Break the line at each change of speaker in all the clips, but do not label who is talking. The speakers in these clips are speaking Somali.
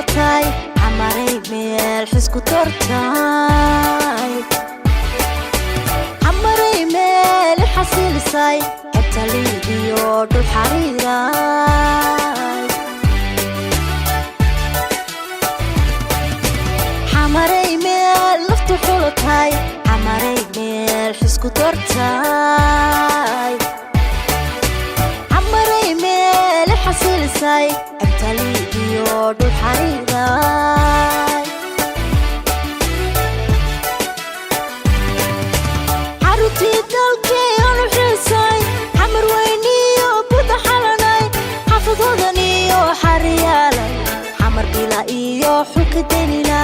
xulatay, Xamaray meel xisku tortay, Xamaray meel xasilisay, xebta Liibiyo dhul xariiray. Xamaray meel naftu xulatay, Xamaray meel xisku tortay, Xamaray meel xasilisay, xebta Liibiyo dhul xariiray. Xaruntii dalkii aanu xiisay, Xamar weyniyo buda xalanay, xaafadhodaniyo xariyaalay, Xamar bila iyo xulka denila.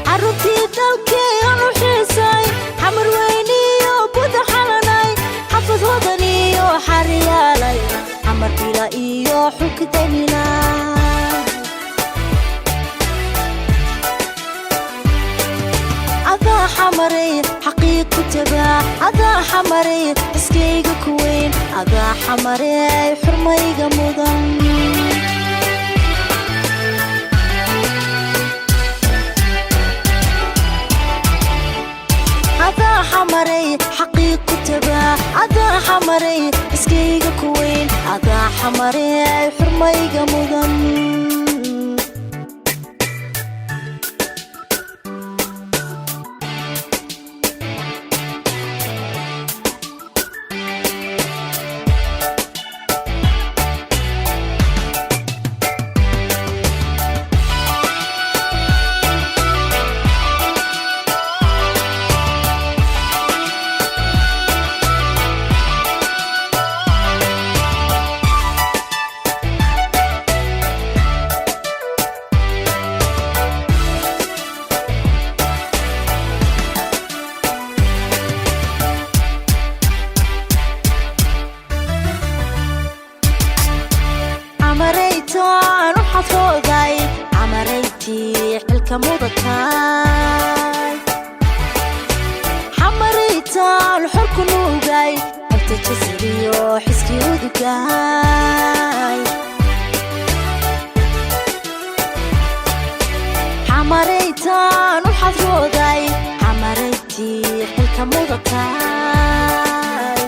Xaruntii dalkii aanu xiisay, Xamar weyniyo buda xalanay, xaafadhodaniyo xariyaalay, Xamar bila iyo xulka denila. Adaa Xamaray xaqiiq ku tabaa, adaa Xamaray iskayga ku weyn, adaa Xamaray xurmayga mudan. Adaa Xamaray xaqiiq ku tabaa, adaa Xamaray iskayga ku weyn, adaa Xamaray xurmayga mudan. Xamaraytaan u xafooday, Xamaraytii xilka mudatay, Xamaraytaan xorku nuugay, xebta jasariyo xiskii udugay. Xamaraytaan u xafooday, Xamaraytii xilka mudatay,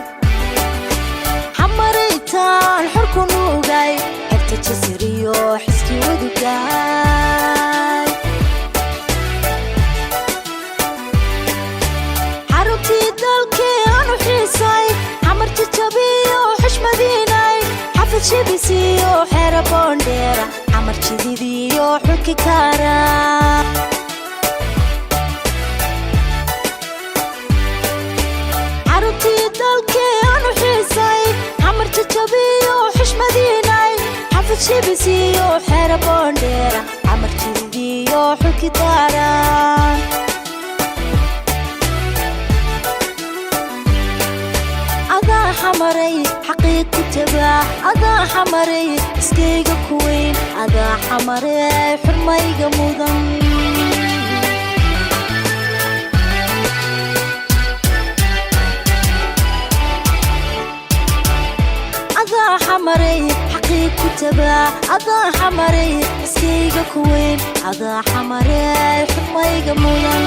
Xamaraytaan xorku nuugay, xebta jasariyo xiskii udugay. Xaruntii dalkii aanu xiisay, Xamar jajabiyo xushmadiinay, xafad shibisiyo xeera boondheera, Xamar jididiyo xulki kaara. Xaruntii dalkii aanu xiisay, Xamar jajabiyo xushmadiinay, xafad shibisiyo xeera boondheera, Xamar jididiyo xulki daara. Adaa Xamaray xaqiiq ku tabaa, adaa Xamaray iskayga ku weyn, adaa Xamaray xurmayga mudan. Adaa Xamaray xaqiiq ku tabaa, adaa Xamaray iskayga ku weyn, adaa Xamaray xurmayga mudan.